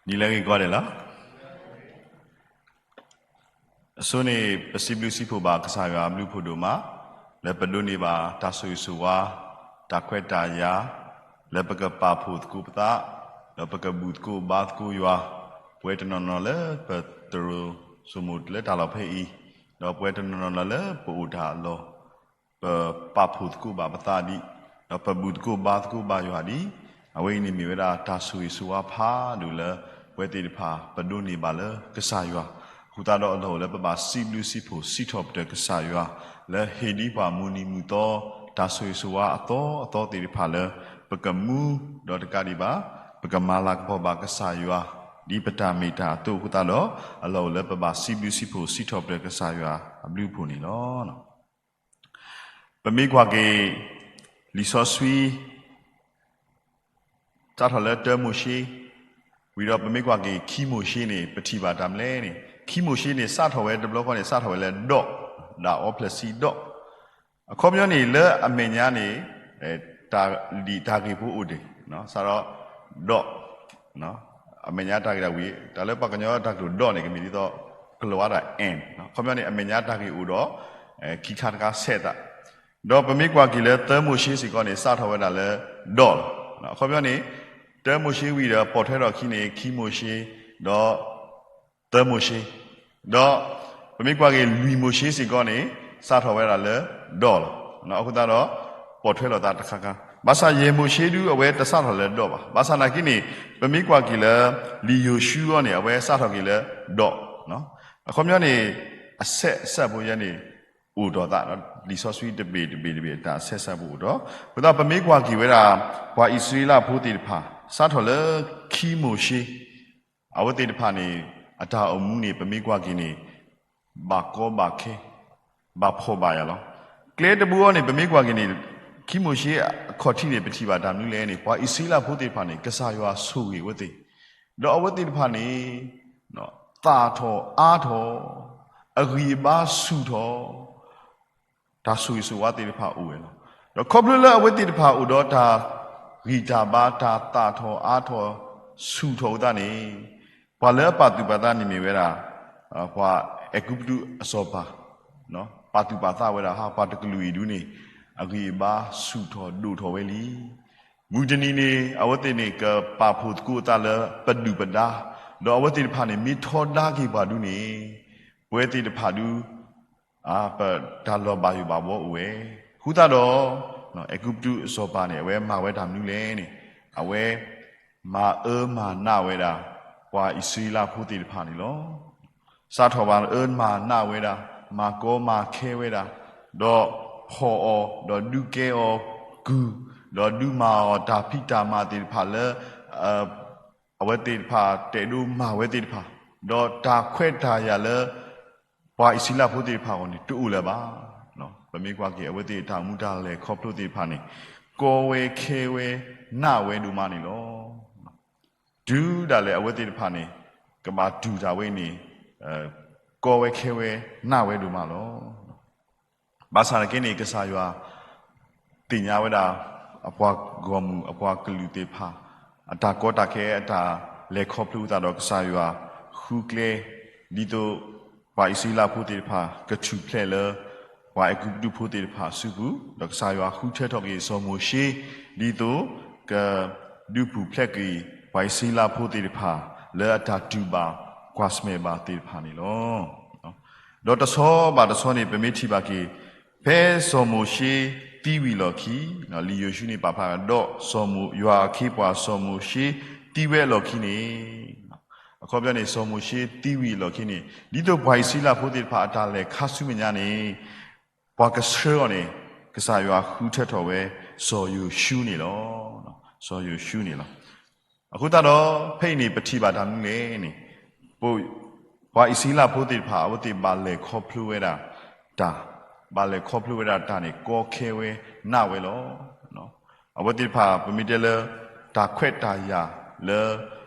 နံၤလၢအဂ့ၤကိးဂၤဒဲးလီၤ. အဆိန့ၣ် ပစံးဘျုးစံးဖှိၣ်ဘၣ်ကစၢ်ယွၤအဘျုးအဖှိၣ်ဒိၣ်မး လၢပဒိးန့ၢ်ဘၣ်တၢ်ဆိၣ်ဂ့ၤဆိၣ်ဝါ, တၢ်ခွဲးတၢ်ယာ်, လၢပကပာ်ဖှိၣ်သကိးပသး, ဒီးပကဘူၣ်သကိးဘါသကိးယွၤ, ပဝဲတနီၤနီၤလၢပတရိၤစိမိၤလၢတၢ်လီၢ်ဖဲအံၤ, ဒီးပဝဲတနီၤနီၤလၢပအိၣ်တၢ်အလီၢ် ပပာ်ဖှိၣ်သကိးဘၣ်ပသးဒံး, ဒီးပဘူၣ်သကိးဘါသကိးဘါယွၤဒံး, အဝဲအံၤန့ၣ်မ့ၢ်ဝဲဒၣ်တၢ်ဆိၣ်ဂ့ၤဆိၣ်ဝါဖးဒိၣ်လၢ ပဝဲသ့ၣ်တဖၣ်ပဒိးန့ၢ်ဘၣ်လၢကစၢ်ယွၤ, အဃိသတးဒီးအလီၢ်အိၣ်လၢပဘၣ်စံးဘျုးစံးဖှိၣ်စံးထီၣ်ပတြၢၤကစၢ်ယွၤ လၢဟ့ၣ်ဒံးပှၤမုၢ်နံၤမုၢ်သီ တၢ်ဆိၣ်ဂ့ၤဆိၣ်ဝါအသီအသီသ့ၣ်တဖၣ်လၢ ပကမူဒီးတကးဒံးဘၣ် ပကမၤလၤကပီၤဘၣ်ကစၢ်ယွၤ ဒ်ပတၢ်မ့ၢ်တၢ်အသိးအဃိသတးဒီး အလီၢ်အိၣ်လၢပဘၣ်စံးဘျုးစံးဖှိၣ်စံးထီၣ်ပတြၢၤကစၢ်ယွၤအဘျုးအဖှိၣ်န့ၣ်လီၤ. ပမ့ၢ်ကွၢ်က့ၤ လံာ်စီဆှံ စးထီၣ်လၢတၢမိၤၡ့ ဝံၤဒီးပမ့ၢ်ကွၢ်က့ၤခံမိၤၡ့န့ၣ် ပထံၣ်ဘၣ်တၢ်မနုၤလဲၣ်န့ၣ် ခံမိၤၡ့န့ၣ် စးထီၣ်ဝဲတဘျီဃီန့ၣ် စးထီၣ်ဝဲလၢဒီး ဒၣ်အီဖျၢၣ်စံဒီး အခီပညီန့ၣ် လၢအမဲာ်ညါန့ၣ် တၢ်လံာ်တၢ်ဂ့ၢ်ဖိအိၣ်ဒံး စးထီၣ်ဒီး အမဲာ်ညါတၢ်ဂ့ၢ်တၢ်ဝံၤ တၢ်လၢပှၤကညီတၢ်ကတိၤဒီးန့ၣ် ကမ့ၢ်ဒ်သိး ကလီၤဝါဒၣ် and အခီပညီန့ၣ် အမဲာ်ညါတၢ်ဂ့ၢ်အိၣ်ဒီး ခံခါတခါဆဲးသး ဒီးပမ့ၢ်ကွၢ်က့ၤလၢသၢမိၤၡ့စ့ၢ်ကီးန့ၣ် စးထီၣ်ဝဲဒၣ်လၢဒီးလီၤ. အခီပညီန့ၣ် တၢမိၤၡ့ဝံၤဒီးပိာ်ထွဲထီၣ်ခံန့ၣ် ခံမိၤၡ့ ဒီး သၢမိၤၡ့ ဒီး ပမ့ၢ်ကွၢ်က့ၤလွံၢ်မိၤၡ့စ့ၢ်ကီးန့ၣ် စးထီၣ်ဝဲဒၣ်လၢဒီးလီၤ. အဃိသတးဒီး ပိာ်ထွဲလိာ်သးတခါခါ ဘၣ်ဆၣ်ယဲၢ်မိၤၡ့ဒု အဝဲတစးထီၣ်လၢဒီးဘၣ်. ဘၣ်ဆၣ်နာ်က့န့ၣ် ပမ့ၢ်ကွၢ်က့ၤလၢ လံာ်ယိၤၡူအီၤန့ၣ် အဝဲစးထီၣ်က့ၤလၢဒီး အခီပညီန့ၣ် အဆဲးအဆၢဖိယဲန့ၣ် အိၣ်ဒီးသး လံာ်စီဆှံတဘ့ၣ်တဘ့ၣ်တဘ့ၣ် တၢ်ဆဲးဆၢဖိအိၣ်ဒီး အဃိသတးပမ့ၢ်ကွၢ်က့ၤဝဲဒၣ် ပှၤအံၣ်စရ့လးဖိသ့ၣ်တဖၣ် စးထီၣ်လၢခံမိၤၡ့ အဝဲသ့ၣ်တဖၣ်န့ၣ် အတၢ်အိၣ်မူန့ၣ် ပမ့ၢ်ကွၢ်က့ၤန့ၣ် ဘၣ်ကီဘၣ်ခဲ ဘၣ်ဖှီၣ်ဘၣ်ယာ်လီၤ. ကျဲတဘိအံၤန့ၣ် ပမ့ၢ်ကွၢ်က့ၤန့ၣ် ခံမိၤၡ့အခီၣ်ထံးန့ၣ် ပထံၣ်ဘၣ်တၢ်မနုၤလဲၣ်န့ၣ် ပှၤအံၣ်စရ့လးဖိသ့ၣ်တဖၣ်န့ၣ် ကစၢ်ယွၤဆိၣ်ဂ့ၤအဝဲသ့ၣ် ဒီးအဝဲသ့ၣ်တဖၣ်န့ၣ် သၣ်ထီၣ်အါထီၣ် အဂံၢ်အဘါဆူၣ်ထီၣ် တၢ်ဆိၣ်ဂ့ၤဆိၣ်ဝါသ့ၣ်တဖၣ်အိၣ်ဝဲလီၤ. ဒီးခီဖျိလၢအဝဲသ့ၣ်တဖၣ်အိၣ်ဒီးတၢ်ဂံၢ်တၢ်ဘါ တၢ်သၣ်ထီၣ်အါထီၣ် ဆူၣ်ထီၣ်ဝဲသတးန့ၣ် ပှၤလၢအပာ်သူၣ်ပာ်သးန့ၣ်မ့ၢ်ဝဲဒၣ် ပှၤအဲၤကူပတူးအစီၤပၤ ပာ်သူၣ်ပာ်သးဝဲဒၣ် ဟါ ပှၤတကလုာ်အံၤဒုန့ၣ် အဂံၢ်အဘါဆူၣ်ထီၣ်ဒိၣ်ထီၣ်ဝဲလံ. မုၢ်တနံၤန့ၣ် အဝဲသ့ၣ်န့ၣ် ကပာ်ဖှိၣ်သကိးအသးလၢပဒုၣ်ပဒါ, ဒီးအဝဲသ့ၣ်တဖၣ်န့ၣ် မ့ၢ်ထီဒါက့ၤပှၤဒုန့ၣ် ပဝဲသ့ၣ်တဖၣ်ဒု ပတၢ်လီၤဘၣ်ယိၣ်ဘၣ်ဘှီအိၣ်ဝဲ. ဃိသတးဒီး အဲၤကူပတူးအစီၤပၤန့ၣ် အဝဲမၤဝဲတၢ်မနုၤလဲၣ်န့ၣ် အဝဲမၤအၢမၤနးဝဲဒၣ် ပှၤအံၣ်စရ့လးဖိသ့ၣ်တဖၣ်န့ၣ်လီၤ. စးထီၣ်ဘၣ်အၢမၤနးဝဲဒၣ်, မၤကီမၤခဲဝဲဒၣ်, ဒီးဖီၣ်အီၤ, ဒီးဒုးကဲအီၤကုၢ်, ဒီးဒုးမၤအီၤတၢ်ဖံးတၢ်မၤသ့ၣ်တဖၣ်လၢ အဝဲသ့ၣ်တဖၣ်တဲာ်ဒိမၤဝဲသ့ၣ်တဖၣ်, ဒီးတၢ်ခွဲးတၢ်ယာ်လၢ ပှၤအံၣ်စရ့လးဖိသ့ၣ်တဖၣ်အဂီၢ်န့ၣ် တအိၣ်လၢၤဘၣ်. ပမ့ၢ်ကွၢ်က့ၤ အဝဲသ့ၣ်အတၢ်အိၣ်မူတၢ်လဲၤခီဖျိသ့ၣ်တဖၣ်န့ၣ် ကီဝဲခဲဝဲနးဝဲဒိၣ်မးန့ၣ်လီၤ. တုၤဒၣ်လဲာ်အဝဲသ့ၣ်တဖၣ်န့ၣ် ကဘၣ်တူၢ်တၢ်ဝဲအံၤန့ၣ် ကီဝဲခဲဝဲနးဝဲဒိၣ်မးလီၤ. ဘၣ်ဆၣ်နာ်က့န့ၣ် ကစၢ်ယွၤ သ့ၣ်ညါဝဲဒၣ် အပှၤဂီၢ်မုၢ်အပှၤကလုာ်သ့ၣ်တဖၣ် အတၢ်ကီတၢ်ခဲအတၢ်လဲၤခီဖျိအသးဒီး ကစၢ်ယွၤဃုကျဲ ဒ်သိး ပှၤအံၣ်စရ့လးဖိသ့ၣ်တဖၣ် ကထူၣ်ဖျဲးလၢ ပှၤအဲၤကူပတူးဖိသ့ၣ်တဖၣ်အစုပူၤ, ဒီးကစၢ်ယွၤဃုထၢထီၣ်က့ၤစီၤမိၤၡ့ ဒ်သိး ကဒုးပူၤဖျဲးက့ၤ ပှၤအံၣ်စရ့လးဖိသ့ၣ်တဖၣ် လၢအတၢ်တူၢ်ဘၣ်ကွၢ်ဆၢၣ်မဲာ်ဘၣ်သ့ၣ်တဖၣ်န့ၣ်လီၤ. ဒီးတဆီဘၣ်တဆီန့ၣ် ပမ့ၢ်ထံၣ်ဘၣ်က့ၤ ဖဲစီၤမိၤၡ့သံဝံၤအလီၢ်ခံ, လံာ်ယိၤၡူန့ၣ်ပာ်ဖျါ ဒီးစီၤမိၤ ယွၤအခ့အပှၤစီၤမိၤၡ့သံဝဲအလီၢ်ခံန့ၣ်, အခီပညီန့ၣ် စီၤမိၤၡ့သံဝံၤအလီၢ်ခံန့ၣ် ဒ်သိးပှၤအံၣ်စရ့လးဖိသ့ၣ်တဖၣ်အတၢ်လဲၤခါဆူမဲာ်ညါန့ၣ် ပှၤကဆှၢအီၤန့ၣ် ကစၢ်ယွၤဃုထၢထီၣ်ဝဲ စီၤယိၤၡူန့ၣ်လီၤ. စီၤယိၤၡူန့ၣ်လီၤ. အဃိသတးဒီး ဖဲအံၤန့ၣ် ပထံၣ်ဘၣ်တၢ်မနုၤလဲၣ်န့ၣ်, ပှၤအံၣ်စရ့လးဖိသ့ၣ်တဖၣ် အဝဲသ့ၣ်ဘၣ်လဲၤခီဖျိဝဲဒၣ်တၢ်, ဘၣ်လဲၤခီဖျိဝဲဒၣ်တၢ်န့ၣ် ကီခဲဝဲနးဝဲလီၤ. အဝဲသ့ၣ်တဖၣ် ပမ့ၢ်တဲလၢ တၢ်ခွဲးတၢ်ယာ်လၢ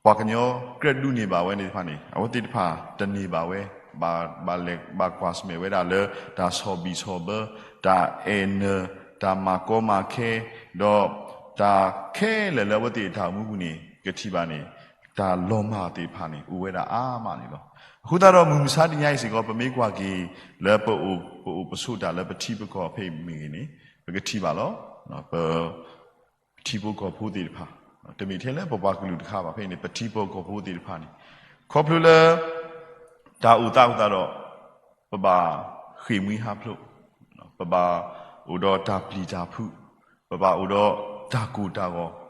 ပှၤကညီကြၢးဒုးန့ၢ်ဘၣ်ဝဲသ့ၣ်တဖၣ်န့ၣ် အဝဲသ့ၣ်တဖၣ်တန့ၢ်ဘၣ်ဝဲ, ဘၣ်လဲၤဘၣ်ကွၢ်ဆၢၣ်မဲာ်ဝဲဒၣ်လၢ တၢ်ဆီၣ်ဘံၣ်ဆီၣ်ဘၢ, တၢ်အဲၣ်နၢၤ, တၢ်မၤကီမၤခဲ, ဒီးတၢ်ခဲလၢာ်လၢအဝဲသ့ၣ်အတၢ်အိၣ်မူပူၤန့ၣ် ကထံၣ်ဘၣ်န့ၣ် တၢ်လီၤမၢ်သ့ၣ်တဖၣ်န့ၣ် အိၣ်ဝဲဒၣ်အါမးန့ၣ်လီၤ. အဃိသတးဒီးမုၢ်မဆါတနံၤညါအံၤစ့ၢ်ကီး ပမ့ၢ်ကွၢ်က့ၤလၢပအိၣ် ပအိၣ်ပဆိးတၢ်လၢပထံပကီၢ်ဖဲအံၤမ့ၢ်ဂ့ၤန့ၣ် ပကထံၣ်ဘၣ်လီၤ. ပ ပထံဖိကီၢ်ဖိသ့ၣ်တဖၣ်, တမ့ၢ်ထဲလၢပပှၤကလုာ်တခါဘၣ်, ဖဲအံၤန့ၣ် ပထံဖိကီၢ်ဖိသ့ၣ်တဖၣ်န့ၣ် ခီဖျိလၢ တၢ်အိၣ်သးအဃိသတးဒီး ပဘၣ်ဃ့ၢ်မှံဟးဖျိး, ပဘၣ်အိၣ်ဒီးတၢ်ပျံၤတၢ်ဖုး, ပဘၣ်အိၣ်ဒီးတၢ်ကိၢ်တၢ်ဂီၤ,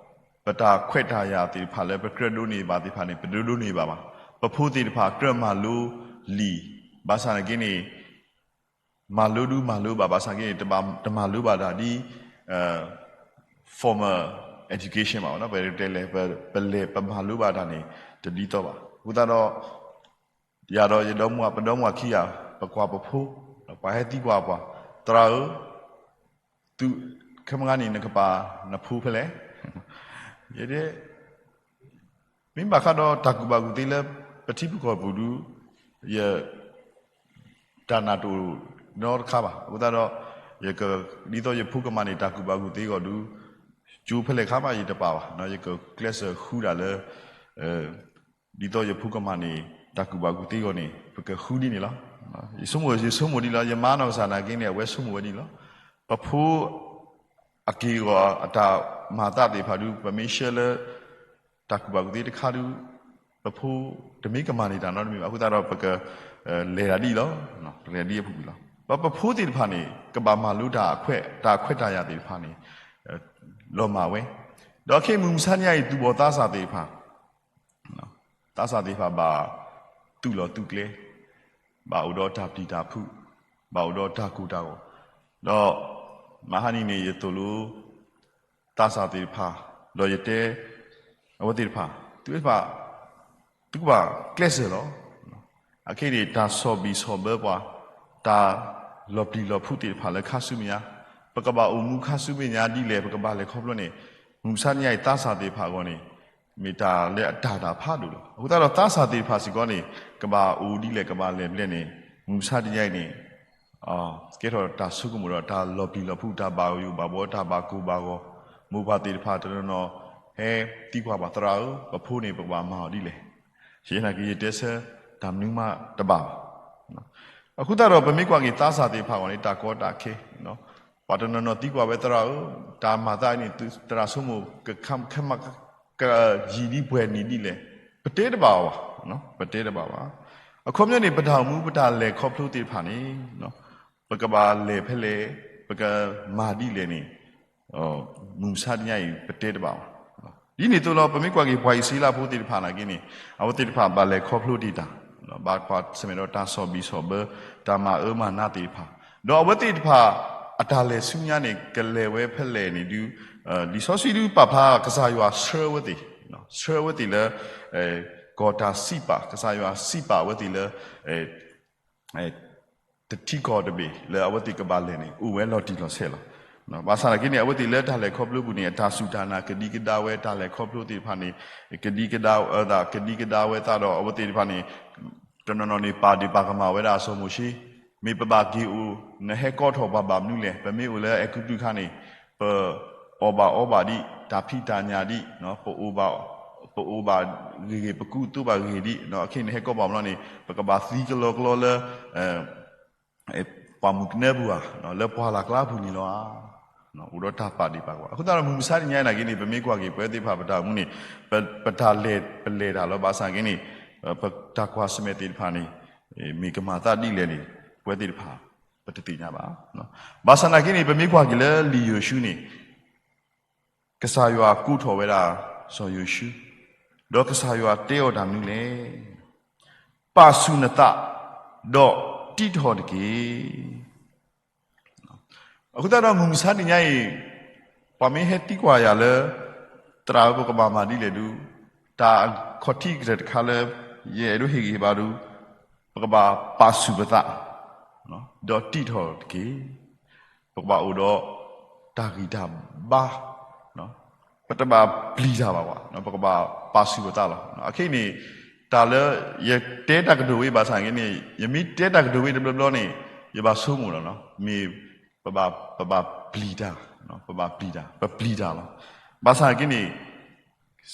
ပတၢ်ခွဲးတၢ်ယာ်သ့ၣ်တဖၣ်လၢပကြၢးဒိးန့ၢ်ဘၣ်သ့ၣ်တဖၣ်န့ၣ် ပတဒိးန့ၢ်ဘၣ်ဘၣ်. ပဖိသ့ၣ်တဖၣ်ကြၢးမၤလိလံာ်, ဘၣ်ဆၣ်နာ်က့န့ၣ် မၤလိဒုမၤလိဘၣ်, ဘၣ်ဆၣ်နာ်က့န့ၣ် တမၤလိဘၣ်တၢ်ဒ် formal education ဘၣ်, ပတဲလဲၣ် ပလဲၤပမၤလိဘၣ်တၢ်န့ၣ် တဒ်သိးဘၣ်. အဃိသတးဒီး ယၤဒီးယဒီမါ ပဒီမါခံဂၤ ပကွၢ်ပဖိ, ပှၤဟဲသံကွၢ်ပှၤ, သရၣ်ဧၢ, သုခဲမုၢ်ဂၤန့ၣ် နကပာ်နဖိဖဲလဲၣ်. ယတဲ မ့ၢ်ဘၣ်ဃးဒီးတၢ်ကူၣ်ဘၣ်ကူၣ်သ့လၢ ပထံပကီၢ်ပူၤဒု ယ တၢ်နာ်တအိၣ်နီတခါဘၣ်. အဃိသတးဒီး ယက ဒ်သိးယဖိကမၤန့ၢ်တၢ်ကူၣ်ဘၣ်ကူၣ်သ့အဂီၢ်ဒု ကၠိဖဲလဲၣ်ခါမး ယတပာ်ဘၣ်, ယကကျဲးစၢးဃုဒၣ်လၢ ဒ်သိးယဖိကမၤန့ၢ်တၢ်ကူၣ်ဘၣ်ကူၣ်သ့အဂီၢ်န့ၣ် ပကဃုဒ်န့ၣ်လီၤ. ယဆိကမိၣ် ယဆိကမိၣ်ဒ်လီၤ, ယမါနီၢ်ကစၢ်နာ်က့န့ၣ် အဝဲဆိကမိၣ်ဝဲဒ်လီၤ. ပဖိ အက့ၢ်အဂီၤအတၢ်မၤသးသ့ၣ်တဖၣ်ဒု ပမ့ၢ်ဆှၢလၢ တၢ်ကူၣ်ဘၣ်ကူၣ်သ့တခါဒု ပဖိတမ့ၢ်ကမၤန့ၢ်တၢ်နီတမံၤဘၣ်. အဃိသတးဒီး ပက လဲၤတၢ်ဒ်အံၤလီၤ. ပလဲၤဒ်အပူၤကွံာ်လီၤ. ပ ပဖိသ့ၣ်တဖၣ်န့ၣ် ကဘၣ်မၤလိတၢ်အခွဲး တၢ်ခွဲးတၢ်ယာ်သ့ၣ်တဖၣ်န့ၣ် လီၤမၢ်ဝဲ, ဒီးခဲအံၤမုၢ်မဆါတနံၤအံၤ သူၣ်ဘီၣ်သးစၢ်သ့ၣ်တဖၣ် သးစၢ်သ့ၣ်တဖၣ်ဘၣ်သူၣ်လီၤသူၣ်ကျဲ, ဘၣ်အိၣ်ဒီးတၢ်ပျံၤတၢ်ဖုး, ဘၣ်အိၣ်ဒီးတၢ်ကိၢ်တၢ်ဂီၤ, ဒီးမဟါနံၤန့ၣ် ယသိၣ်လိ သးစၢ်သ့ၣ်တဖၣ်, ဒီးယတဲ အဝဲသ့ၣ်တဖၣ်, သုဝဲသ့ၣ်တဖၣ် သုကဘၣ်ကျဲးစၢးလီၤ. အခဲအံၤန့ၣ် တၢ်ဆီၣ်ဘံၣ်ဆီၣ်ဘၢပှၤ, တၢ်လီၤပျံၤလီၤဖုးသ့ၣ်တဖၣ်လၢခါဆူမဲာ်ညါ, ပကဘၣ်အိၣ်မူခါဆူမဲာ်ညါဒ်လဲၣ် ပကဘၣ်လဲၤခီဖျိန့ၣ် မုၢ်မဆါတနံၤအံၤ သးစၢ်သ့ၣ်တဖၣ်အဂီၢ်န့ၣ် မ့ၢ်တၢ်လၢအတၢ်တၢ်ဖးဒိၣ်လီၤ. အဃိသတးဒီးသးစၢ်သ့ၣ်တဖၣ်စ့ၢ်ကီးန့ၣ် ကဘၣ်အိၣ်ဒ်လဲၣ် ကဘၣ်လဲၤဘျဲၣ်န့ၣ် မုၢ်မဆါတနံၤအံၤန့ၣ် ကဲထီၣ်တၢ်ဆိကမိၣ်ဒီး တၢ်လီၤပျံၤလီၤဖုး တၢ်ဘၣ်ယိၣ်ဘၣ်ဘှီ တၢ်ဘၣ်ကိၢ်ဘၣ်ဂီၤ, မိၢ်ပၢ်သ့ၣ်တဖၣ်တနီၤနီၤ ဟဲသံကွၢ်ပှၤသရၣ်ဧၢ, ပဖိန့ၣ် ပကဘၣ်မၤအီၤဒ်လဲၣ်. ယနာ်က့ ယတဲဆၢတၢ်မနုၤမးတဘၣ်ဘၣ်. အဃိသတးဒီး ပမ့ၢ်ကွၢ်က့ၤသးစၢ်သ့ၣ်တဖၣ်အဂီၢ်န့ၣ် တၢ်ကီတၢ်ခဲ ပှၤတနီၤနီၤသံကွၢ်ဝဲသရၣ်ဧၢ, တၢ်မၤသးအံၤန့ၣ် သရၣ်ဆိကမိၣ် ကယံာ်ဒ်ပှဲၤနံၣ်ဒ်လဲၣ်, ပတဲတဘၣ်အီၤဘၣ်, ပတဲတဘၣ်ဘၣ်. အခီပညီန့ၣ် ပတၢ်အိၣ်မူ ပတၢ်လဲၤခီဖျိသ့ၣ်တဖၣ်န့ၣ် ပကဘၣ်လဲၤဖဲလဲၣ်, ပကမၤဒ်လဲၣ်န့ၣ် မုၢ်မဆါတနံၤအံၤ ပတဲတဘၣ်ဘၣ်. ဒ်န့ၣ်အသိးလီၤ ပမ့ၢ်ကွၢ်က့ၤ ပှၤအံၣ်စရ့လးဖိသ့ၣ်တဖၣ်နာ်က့န့ၣ် အဝဲသ့ၣ်တဖၣ်ဘၣ်လဲၤခီဖျိတ့ၢ်တၢ်, ဘၣ်ကွၢ်ဆၢၣ်မဲာ်ဒီးတၢ်ဆီၣ်ဘံၣ်ဆီၣ်ဘၢ တၢ်မၤအၢမၤနးသ့ၣ်တဖၣ်, ဒီးအဝဲသ့ၣ်တဖၣ် အတၢ်လဲၤဆူညါန့ၣ် ကလဲၤဝဲဖဲလဲၣ်န့ၣ်ဒု လံာ်စီဆှံဒုပာ်ဖျါ ကစၢ်ယွၤဆှၢဝဲသ့ၣ်, ဆှၢဝဲသ့ၣ်လၢ ကီၢ်တၢ်စံးပာ်, ကစၢ်ယွၤစံးပာ်ဝဲသ့ၣ်လၢ တထံကီၢ်တဘ့ၣ်လၢအဝဲသ့ၣ်ကဘၣ်လဲၤန့ၣ် အိၣ်ဝဲလီၤတံၢ်လီၤဆဲးလီၤ. ဘၣ်ဆၣ်သနာ်က့န့ၣ် အဝဲသ့ၣ်လၢတၢ်လဲၤခီဖျိပူၤန့ၣ် အတၢ်စူၢ်တၢ်နာ်ကဒံကဒါဝဲ, တၢ်လဲၤခီဖျိသ့ၣ်တဖၣ်န့ၣ် ကဒံကဒါဝဲသး, ကဒံကဒါဝဲသးဒီး အဝဲသ့ၣ်တဖၣ်န့ၣ် တနီၤနီၤန့ၣ် ပာ်ဒ့ၣ်ပာ်ကမၣ်ဝဲဒၣ်စီၤမိၤၡ့, မ့ၢ်ပဘၣ်က့ၤအိၣ် နဟဲကိးထီၣ်ပှၤဘၣ်မနုၤလဲၣ်, ပမ့ၢ်အိၣ်လၢအဲၤကူပတူးခါန့ၣ် ပအီၣ်ဘၣ်အီဘၣ်ဒံး, တၢ်ဖံးတၢ်ညၣ်ဒံး, ပအိၣ်ဘၣ်ဂ့ၤဂ့ၤ, ပကူသိးဘၣ်ဂ့ၤဒံး, အခဲအံၤန့ၣ် ဟဲကိးဘၣ်မနုၤန့ၣ် ပကဘၣ်သံကလီကလီလၢ ပှၢ်မုၢ်ကနၢပူၤဧါ, လၢပှၢ်လၢ်ကျါပူၤန့ၣ်လီၤဧါ. အိၣ်ဒီးတၢ်ပာ်ဒ့ၣ်ပာ်ကမၣ်. အဃိသတးဒီး မုၢ်မဆါတနံၤညါနာ်က့န့ၣ် ပမ့ၢ်ကွၢ်က့ၤ ပဝဲသ့ၣ်တဖၣ်ပတၢ်အိၣ်မူန့ၣ် ပ ပတၢ်လဲၤပလဲၤတၢ်လီၤ. ဘၣ်ဆၣ်က့န့ၣ် ပတၢ်ကွၢ်ဆၢၣ်မဲာ်သ့ၣ်တဖၣ်န့ၣ် မ့ၢ်ကမၤသးဒ်လဲၣ်န့ၣ် ပဝဲသ့ၣ်တဖၣ် ပတသ့ၣ်ညါဘၣ်. ဘၣ်ဆၣ်နာ်က့န့ၣ် ပမ့ၢ်ကွၢ်က့ၤလၢလံာ်ယိၤၡူန့ၣ် ကစၢ်ယွၤကိးထီၣ်ဝဲဒၣ်စီၤယိၤၡူ, ဒီးကစၢ်ယွၤတဲအီၤတၢ်မနုၤလဲၣ်. ပာ်ဆူၣ်နသး ဒီးတံးထီၣ်တက့ၢ်. အဃိသတးဒီး မုၢ်မဆါတနံၤညါအံၤ ပှၤမ့ၢ်ဟဲသံကွၢ်ယၤလၢ သရၣ်ဧၢ ပကဘၣ်မၤဒ်လဲၣ်ဒုး, တၢ်အခီၣ်ထံးကတၢၢ်တခါလၢ ယအဲၣ်ဒိးဟ့ၣ်ဂံၢ်ဟ့ၣ်ဘါဒုး, ပကဘၣ်ပာ်ဆူၣ်ပသး ဒီးတံးထီၣ်တက့ၢ်. ပကဘၣ်အိၣ်ဒီးတၢ်ဂံၢ်တၢ်ဘါ, ပတဘၣ်ပျံၤတၢ်ဘၣ်ဘၣ်, ပကဘၣ်ပာ်ဆူၣ်ပသးလီၤ. အခဲအံၤန့ၣ် တၢ်လၢယတဲတၢ်ကတိၤဝဲဘၣ်ဆၣ်က့န့ၣ် ယမ့ၢ်တဲတၢ်ကတိၤဝဲတဘျီဘျီန့ၣ် ယဘၣ်ဆိကမိၣ်လီၤ. မ့ၢ်ပဘၣ်ပျံၤတၢ်, ပဘၣ်ပျံၤတၢ်, ပပျံၤတၢ်လီၤ. ဘၣ်ဆၣ်က့န့ၣ်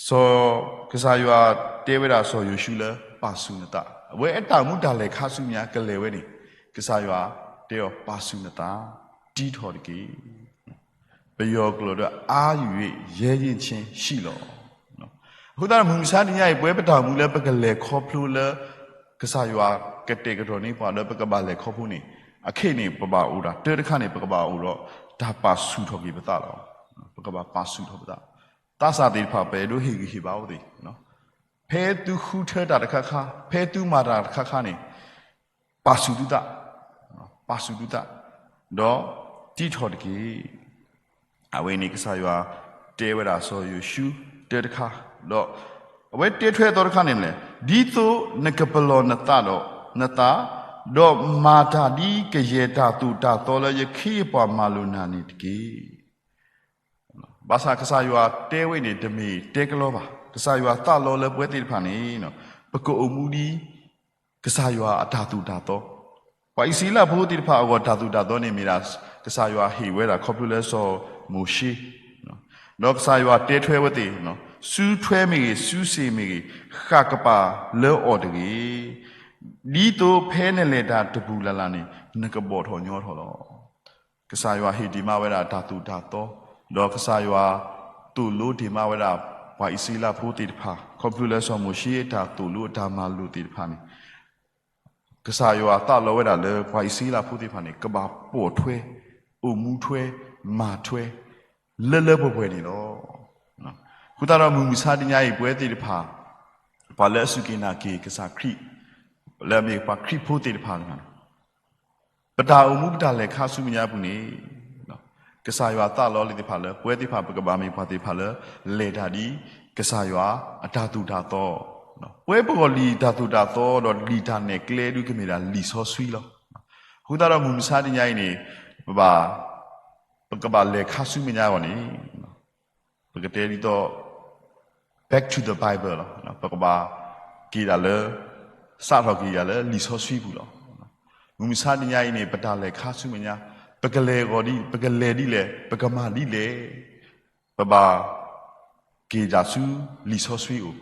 စီၤကစၢ်ယွၤ တဲဝဲဒၣ်စီၤယိၤၡူလၢပာ်ဆူၣ်နသး, အဝဲအတၢ်အိၣ်မူတၢ်လဲၤခါဆူမဲာ်ညါကလဲၤဝဲန့ၣ်, ကစၢ်ယွၤတဲအီၤပာ်ဆူၣ်နသး, တံထီၣ်တက့ၢ်. ပယီၤကျိာ်ဒီး အားယူ၍ ရဲရင့်ခြင်းရှိလီၤ. အဃိသတးဒီးမုၢ်မဆါတနံၤအံၤ ပဝဲပတၢ်အိၣ်မူလၢပကလဲၤခီဖျိလၢ ကစၢ်ယွၤကတဲာ်ကတီၤန့ၢ်ပှၤလၢပကဘၣ်လဲၤခီဖျိန့ၣ်, အခဲအံၤန့ၣ် ပဘၣ်အိၣ်ဒီးတၢ်တခါန့ၣ် ပကဘၣ်အိၣ်ဒီးတၢ်ပာ်ဆူၣ်ထီၣ်က့ၤပသးလီၤ. ပကဘၣ်ပာ်ဆူၣ်ထီၣ်ပသး, သးစၢ်သ့ၣ်တဖၣ် ပအဲၣ်ဒိးဟ့ၣ်ဂံၢ်ဟ့ၣ်ဘါအိၣ်သ့ၣ် ဖဲသုဃုထၢတၢ်တခါခါ, ဖဲသုမၤတၢ်တခါခါန့ၣ်, ပာ်ဆူၣ်သုသး, ပာ်ဆူၣ်သုသး, ဒီးတံထီၣ်တက့ၢ်. အဝဲန့ၣ်ကစၢ်ယွၤတဲဝဲဒၣ်စီၤယိၤၡူတၢ်တခါ, ဒီးအဝဲတဲထွဲအသီတခါန့ၣ်လဲၣ်, ဒ်သိးနကပလီၢ်နသးဒီးနသး, ဒီးမၤတၢ်ဒ်ကယဲၢ်တၢ်သိၣ်တၢ်သီလၢယခ့ယပှၤမၤလိာ်နၤန့ၣ်တက့ၢ်. ဘၣ်ဆၣ်ကစၢ်ယွၤတဲဝဲန့ၣ် တမ့ၢ်တဲကလီဘၣ်. ကစၢ်ယွၤသးလီလၢပဝဲသ့ၣ်တဖၣ်န့ၣ်, ပကအိၣ်မူဒ်ကစၢ်ယွၤအတၢ်သိၣ်တၢ်သီ. ပှၤအံၣ်စရ့လးဖိသ့ၣ်တဖၣ်အဂီၢ် တၢ်သိၣ်တၢ်သီန့ၣ် မ့ၢ်ဒၣ် ကစၢ်ယွၤဟ့ၣ်ဝဲဒၣ်ခီဖျိလၢစီၤမိၤၡ့, ဒီးကစၢ်ယွၤတဲထွဲဝဲသ့ၣ်, စုထွဲမ့ၢ်ဂ့ၤ, စုစ့ၣ်မ့ၢ်ဂ့ၤ, ဃၣ်ကပၤလၢအီၤတဂ့ၤ, ဒ်သိးဖဲနလဲၤတၢ်တပူၤလၢ်လၢ်န့ၣ် နကဘီၣ်ထီၣ်ညီထီၣ်လီၤ. ကစၢ်ယွၤဟ့ၣ်တ့ၢ်မးဝဲဒၣ်တၢ်သိၣ်တၢ်သီ, ဒီးကစၢ်ယွၤသိၣ်လိတ့ၢ်မးဝဲဒၣ် ပှၤအံၣ်စရ့လးဖိသ့ၣ်တဖၣ် ခီဖျိလၢစီၤမိၤၡ့အတၢ်သိၣ်လိအတၢ်မၤလိာ်သ့ၣ်တဖၣ်န့ၣ်, ကစၢ်ယွၤသးလီဝဲဒၣ်လၢပှၤအံၣ်စရ့လးဖိသ့ၣ်တဖၣ်န့ၣ် ကဘၣ်ပိာ်ထွဲ, အိၣ်မူထွဲ, မၤထွဲ, လၢလၢပှဲၤပှဲၤန့ၣ်လီၤ. အဃိသတးဒီးမုၢ်မဆါတနံၤအံၤ ပဝဲသ့ၣ်တဖၣ် ပှၤလၢအစူၢ်က့ၤနာ်က့ၤကစၢ်ခရံာ်, လၢအမ့ၢ်ပှၤခရံာ်ဖိသ့ၣ်တဖၣ်န့ၣ် ပတၢ်အိၣ်မူပတၢ်လဲၤခါဆူမဲာ်ညါအပူၤန့ၣ်, ကစၢ်ယွၤသးလီလံသ့ၣ်တဖၣ်လၢ ပဝဲသ့ၣ်တဖၣ်ပကဘၣ်မ့ၢ်ပှၤသ့ၣ်တဖၣ်လၢ လဲၤတၢ်ဒ်ကစၢ်ယွၤအတၢ်သိၣ်တၢ်သီ, ပဝဲပဂီၢ်လံာ်တၢ်သိၣ်တၢ်သီဒီးလံာ်တၢ်နဲၣ်ကျဲဒုးကမ့ၢ်ဒၣ်လံာ်စီဆှံလီၤ. အဃိသတးဒီးမုၢ်မဆါတနံၤအံၤန့ၣ်, ပဘၣ်, ပကဘၣ်လဲၤခါဆူမဲာ်ညါအဂီၢ်န့ၣ် ပကတဲဒ်သိး back to the Bible လီၤ. ပကဘၣ်က့ၤဒၣ်လၢ, စးထီၣ်က့ၤဒၣ်လၢလံာ်စီဆှံပူၤလီၤ. မုၢ်မဆါတနံၤအံၤန့ၣ် ပတၢ်လဲၤခါဆူမဲာ်ညါ, ပကလဲၤဂီၤဒ်, ပကလဲၤဒ်လဲၣ်, ပကမၤဒ်လဲၣ်, ပဘၣ်က့ၤဒၣ်ဆူလံာ်စီဆှံအအိၣ်,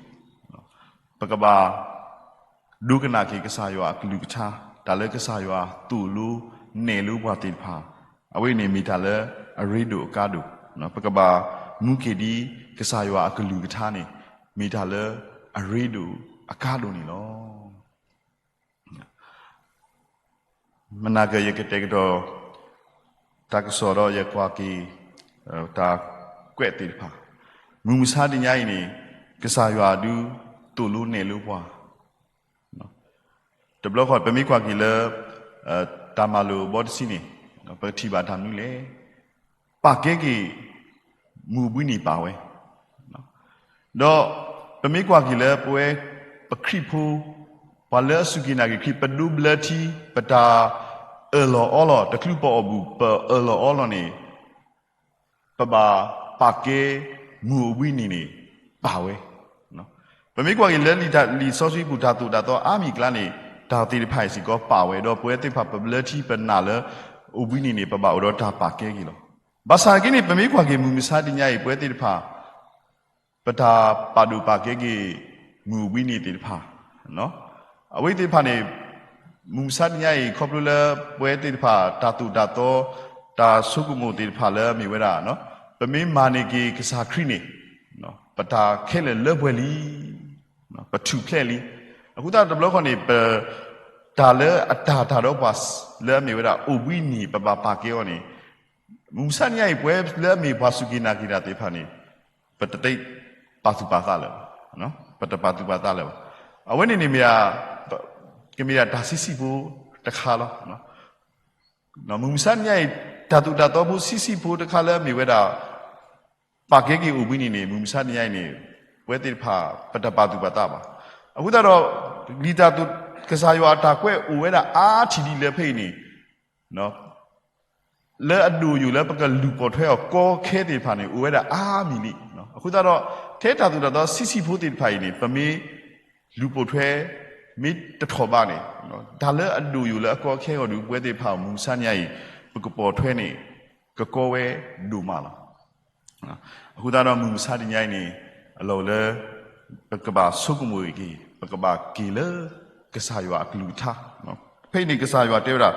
ပကဘၣ်ဒိကနၣ်က့ၤကစၢ်ယွၤအကလုၢ်ကထါ, တၢ်လၢကစၢ်ယွၤသိၣ်လိနဲၣ်လိပှၤသ့ၣ်တဖၣ်, အဝဲန့ၣ်မ့ၢ်တၢ်လၢအရ့ဒိၣ်အကါဒိၣ်, ပကဘၣ်မူက့ၤဒ်ကစၢ်ယွၤအကလုၢ်ကထါန့ၣ်, မ့ၢ်တၢ်လၢအရ့ဒိၣ်အကါဒိၣ်န့ၣ်လီၤ. မနၤကယကတဲာ်ကတီၤ တၢ်ကစီၣ်ဒီးယကွၢ်က့ၤ တၢ်ကွဲးသ့ၣ်တဖၣ်, မုၢ်မဆါတနံၤအံၤန့ၣ် ကစၢ်ယွၤဒုးသိၣ်လိနဲၣ်လိပှၤ, တဘျီဃီ ပမ့ၢ်ကွၢ်က့ၤလၢ တၢ်မၤလိာ်အဘီတဆံန့ၣ် ပကထံၣ်ဘၣ်တၢ်မနုၤလဲၣ်, ပာ်ကဲက့ၤ မုၢ်အဘှံးနံၤပာ်ဝဲ, ဒီးပမ့ၢ်ကွၢ်က့ၤလၢပဝဲပခရံာ်ဖိ, ပှၤလၢအစူၢ်က့ၤနာ်က့ၤခရံာ် ပဒိးဘျၢထံ ပတၢ်အၢၣ်လီၤအီလီၤ တချုးပအီၣ်ဘူၣ် ပအၢၣ်လီၤအီလီၤန့ၣ် ပဘၣ်ပာ်ကဲမုၢ်အဘှံးနံၤန့ၣ် ပာ်ဝဲ. ပမ့ၢ်ကွၢ်က့ၤလၢလံာ်စီဆှံပူၤတၢ်သိၣ်တၢ်သီအါမံၤအကျါန့ၣ် တၢ်သ့ၣ်တဖၣ်အံၤစ့ၢ်ကီးပာ်ဝဲ ဒီးပဝဲသ့ၣ်တဖၣ်ပဘျၢထံပနာ်လၢ အိၣ်ဘှံးနံၤန့ၣ် ပဘၣ်အိၣ်ဒီးတၢ်ပာ်ကဲက့ၤလီၤ. ဘၣ်ဆၣ်က့န့ၣ် ပမ့ၢ်ကွၢ်က့ၤမုၢ်မဆါတနံၤအံၤ ပဝဲသ့ၣ်တဖၣ် ပတၢ်ပာ်ဒိၣ်ပာ်ကဲက့ၤ မုၢ်အဘှံးနံၤသ့ၣ်တဖၣ်, အဝဲသ့ၣ်တဖၣ်န့ၣ် မုၢ်မဆါတနံၤအံၤ ခီဖျိလၢပဝဲသ့ၣ်တဖၣ် တၢ်သိၣ်တၢ်သီ တၢ်ဆိကမိၣ်သ့ၣ်တဖၣ်လၢအမ့ၢ်ဝဲဒၣ် ပမ့ၢ်မၤန့ၢ်က့ၤကစၢ်ခရံာ်န့ၣ် ပတၢ်ခဲလၢာ်လၢပှဲၤလံ, ပထူၣ်ဖျဲးလံ. အဃိသတးတဘျီဃီန့ၣ် ပ တၢ်လၢအတၢ်တၢ်ဒီးပှၤလၢအမ့ၢ်ဝဲဒၣ်အိၣ်ဘှံးနံၤ ပဘၣ်ပာ်ကဲအီၤန့ၣ် မုၢ်မဆါတနံၤအံၤ ပဝဲလၢအမ့ၢ်ပှၤစူၢ်က့ၤနာ်က့ၤတၢ်သ့ၣ်တဖၣ်န့ၣ် ပတသ့ပာ်သူၣ်ပာ်သးလၢၤဘၣ်, ပတပာ်သူၣ်ပာ်သးလၢၤဘၣ်. အဝဲန့ၣ်န့ၣ်မ့ၢ် ကမ့ၢ်ဒၣ်တၢ်ဆံးဆံးဖိတခါလီၤ. မုၢ်မဆါတနံၤအံၤ တၢ်သိၣ်တၢ်သီဖိဆံးဆံးဖိတခါလၢအမ့ၢ်ဝဲဒၣ် ပာ်ကဲက့ၤအိၣ်ဘှံးနံၤန့ၣ် မုၢ်မဆါတနံၤအံၤန့ၣ် ပဝဲသ့ၣ်တဖၣ် ပတပာ်သူၣ်ပာ်သးဘၣ်. အဃိသတးဒီး လံာ်တၢ်သိၣ် ကစၢ်ယွၤအတၢ်ကွဲးအိၣ်ဝဲဒၣ်အါထံၣ်ဒ်လဲၣ်ဖဲအံၤန့ၣ် လၢအဒိၣ်ယိာ်လၢပကလူၤပိာ်ထွဲအီၤကီခဲသ့ၣ်တဖၣ်န့ၣ် အိၣ်ဝဲဒၣ်အါမံၤလံ. အဃိသတးဒီး ထဲတၢ်သိၣ်တၢ်သီဆံးဆံးဖိသ့ၣ်တဖၣ်အံၤန့ၣ် ပမ့ၢ်လူၤပိာ်ထွဲ မ့ၢ်တထီၣ်ဘးန့ၣ် တၢ်လၢအဒိၣ်ယိာ်လၢအကီအခဲအဂီၢ်ဒီး ပဝဲသ့ၣ်တဖၣ်မုၢ်မဆါတနံၤအံၤ ပကပိာ်ထွဲန့ၣ် ကကီဝဲဒိၣ်မးလီၤ. အဃိသတးဒီးမုၢ်မဆါတနံၤအံၤန့ၣ် အလီၢ်အိၣ်လၢ ပကဘၣ်ဆိကမိၣ်က့ၤ, ပကဘၣ်က့ၤလၢကစၢ်ယွၤအကလုၢ်ကထါ. ဖဲအံၤန့ၣ်ကစၢ်ယွၤတဲဝဲဒၣ်,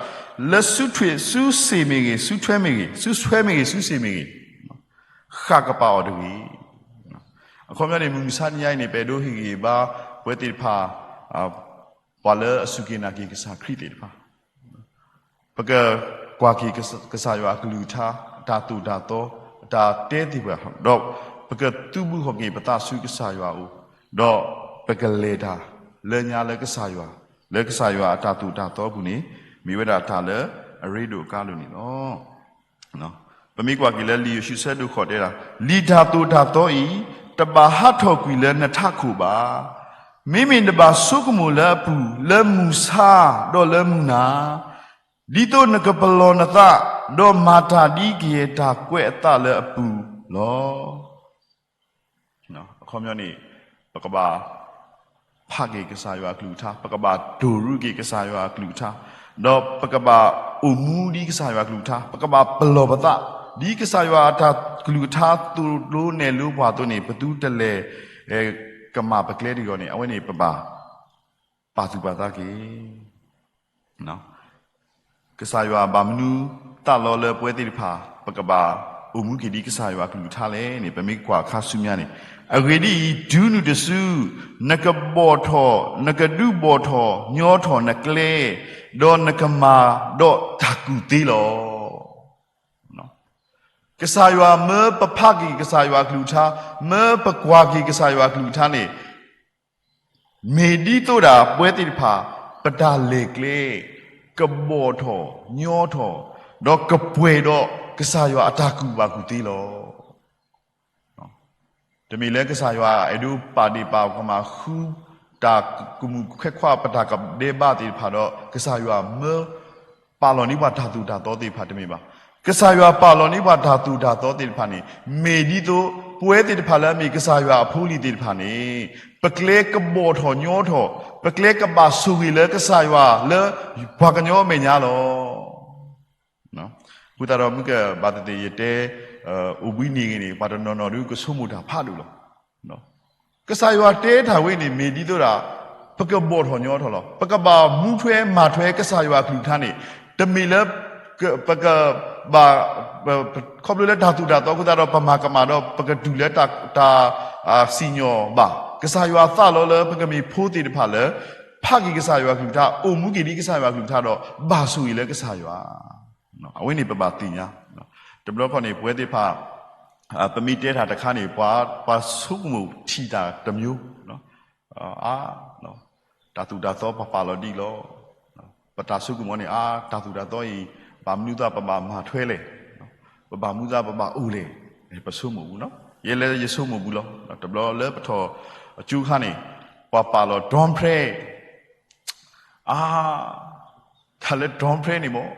လၢစုထွံၣ်စုစ့ၣ်မ့ၢ်ဂ့ၤ, စုထွဲမ့ၢ်ဂ့ၤ, စုဆွဲမ့ၢ်ဂ့ၤ, စုစ့ၣ်မ့ၢ်ဂ့ၤ, ဃၣ်ကပာ်အီၤတဂ့ၤ. အခီပညီန့ၣ် မုၢ်မဆါတနံၤအံၤန့ၣ် ပအဲၣ်ဒိးဟ့ၣ်ဂံၢ်ဟ့ၣ်ဘါပဝဲသ့ၣ်တဖၣ် ပှၤလၢအစူၢ်က့ၤနာ်က့ၤကစၢ်ခရံာ်သ့ၣ်တဖၣ်, ပကကွၢ်က့ၤကစၢ်ယွၤအကလုၢ်ကထါ, အတၢ်သိၣ်တၢ်သီ, အတၢ်တဲသ့ၣ်တဖၣ်, ဒီးပကသုးဘူးထီၣ်က့ၤပသးဆူကစၢ်ယွၤအအိၣ်, ဒီးပကလဲၤတၢ်လၢညါလၢကစၢ်ယွၤ, လၢကစၢ်ယွၤအတၢ်သိၣ်တၢ်သီအပူၤန့ၣ် မ့ၢ်ဝဲဒၣ်တၢ်လၢအရ့ဒိၣ်အကါဒိၣ်န့ၣ်လီၤ. ပမ့ၢ်ကွၢ်က့ၤလၢလံာ်ယိၤၡူ ဆၢဒိၣ်ဃိး တဲဒၣ်, လံာ်တၢ်သိၣ်တၢ်သီအံၤ တဘၣ်ဟးထီၣ်ကွံာ်လၢနထးခိၣ်ဘၣ်. မ့မ့ၢ်နဘၣ်ဆိကမိၣ်လၢအပူၤ, လၢမုၢ်ဆါဒီးလၢမုၢ်နၤ, ဒ်သိးနကပလီၢ်နသး, ဒီးမၤတၢ်ဒ်ကယဲၢ်တၢ်ကွဲးအသးလၢအပူၤလီၤ. အခီပညီန့ၣ် ပကဘၣ်ဖးက့ၤကစၢ်ယွၤအကလုၢ်ကထါ, ပကဘၣ်တိၢ်ရူးက့ၤကစၢ်ယွၤအကလုၢ်ကထါ, ဒီးပကဘၣ်အိၣ်မူဒ်ကစၢ်ယွၤအကလုၢ်ကထါ, ပကဘၣ်ပလီၢ်ပသး ဒ်ကစၢ်ယွၤအတၢ်ကလုၢ်ကထါသိၣ်လိနဲၣ်လိပှၤအသိးန့ၣ် ပသုတလဲၤကမၣ်ပကျဲတဂ့ၤန့ၣ် အဝဲန့ၣ်ပဘၣ်ပာ်သူၣ်ပာ်သးက့ၤ ကစၢ်ယွၤဘၣ်မနုၤသးလီလၢပဝဲသ့ၣ်တဖၣ် ပကဘၣ်အိၣ်မူက့ၤဒ်ကစၢ်ယွၤအကလုၢ်ကထါလဲၣ်န့ၣ် ပမ့ၢ်ကွၢ်ခါဆူညါန့ၣ်, အဂ့ၢ်ဒ်အံၤ, တုၤနုၤတစု, နကဘီၣ်ထီၣ်, နကဒုးဘီၣ်ထီၣ်ညီထီၣ်နကျဲ, ဒီးနကမၤဒီးတၢ်ကူၣ်သ့လီၤ. ကစၢ်ယွၤမၢပဖးက့ၤကစၢ်ယွၤအကလုၢ်ကထါ, မၢပကွၢ်က့ၤကစၢ်ယွၤအကလုၢ်ကထါန့ၣ် မ့ၢ်ဒ်သိးဒၣ်ပဝဲသ့ၣ်တဖၣ် ပတၢ်လဲၤကျဲ ကဘီၣ်ထီၣ်ညီထီၣ်, ဒီးကပှဲၤဒီးကစၢ်ယွၤအတၢ်ကူၣ်ဘၣ်ကူၣ်သ့လီၤ. တမ့ၢ်လၢကစၢ်ယွၤအဲၣ်ဒိးပာ်ဒ့ၣ်ပာ်ကမၣ်ဃုတၢ်ကမူၣ်ခဲခွါပတၢ်ကဒဲးဘးသ့ၣ်တဖၣ်ဒီး ကစၢ်ယွၤမၢပာ်လီၤန့ၢ်ပှၤတၢ်သိၣ်တၢ်သီသ့ၣ်တဖၣ်တမ့ၢ်ဘၣ်. ကစၢ်ယွၤပာ်လီၤန့ၢ်ပှၤတၢ်သိၣ်တၢ်သီသ့ၣ်တဖၣ်န့ၣ် မ့ၢ်ဒ်သိး ပဝဲသ့ၣ်တဖၣ်လၢအမ့ၢ်ကစၢ်ယွၤအဖိအလံၤသ့ၣ်တဖၣ်န့ၣ် ပကျဲကဘီၣ်ထီၣ်ညီထီၣ်, ပကျဲကဘၣ်ဆိၣ်ဂ့ၤလၢကစၢ်ယွၤလၢပှၤကညီအမဲာ်ညါလီၤ. အဃိသတးဒီးမုၢ်ကဘၣ်သ့ၣ်သ့ၣ်ယတဲ အိၣ်ဘှံးနံၤဂ့ၤန့ၣ် ပှၤတနီၤနီၤဒုးကဆိကမိၣ်တၢ်ဖးဒိၣ်လီၤ. ကစၢ်ယွၤတဲတၢ်ဝဲန့ၣ် မ့ၢ်ဒ်သိးဒၣ် ပကဘီၣ်ထီၣ်ညီထီၣ်လီၤ. ပကဘၣ်မူထွဲမၤထွဲကစၢ်ယွၤအကလုၢ်ကထါန့ၣ် တမ့ၢ်လၢ ပကဘၣ် ခီဖျိလၢတၢ်သိၣ်တၢ်သီအဃိသတးဒီး ပမၤကမၣ်ဒီး ပကတုၤလၢတၢ် စံၣ်ညီၣ်ဘၣ်. ကစၢ်ယွၤသးလီလၢပကမ့ၢ်ဖိသ့ၣ်တဖၣ်လၢ ဖးက့ၤကစၢ်ယွၤအကလုၢ်ကထါ, အိၣ်မူက့ၤဒ်ကစၢ်ယွၤအကလုၢ်ကထါဒီး ဘၣ်ဆိၣ်ဂ့ၤလၢကစၢ်ယွၤ. အဝဲန့ၣ်ပဘၣ်သ့ၣ်ညါ. တဘျီခီန့ၣ် ပဝဲသ့ၣ်တဖၣ် ပမ့ၢ်တဲတၢ်တခါန့ၣ် ပှၤဆိကမိၣ်ထံၣ်တၢ်တမျိုး, အါ တၢ်သိၣ်တၢ်သီပပာ်လီၤဒ်လီၤ. ပတၢ်ဆိကမိၣ်န့ၣ် အါ တၢ်သိၣ်တၢ်သီအံၤ ဘၣ်မနုၤသးပဘၣ်မၤထွဲလဲၣ်, ပဘၣ်မနုၤသးပဘၣ်အိၣ်လဲၣ်, ပဆိကမိၣ်ဘူး, ယဲလၢယဆိကမိၣ်ဘူးလီၤ. တဘျီလၢပထီၣ်အကၠိခါန့ၣ် ပှၤပာ်လီၤ drone ဖဲ အါ တၢ်လၢ drone ဖဲန့ၣ်မ့ၢ်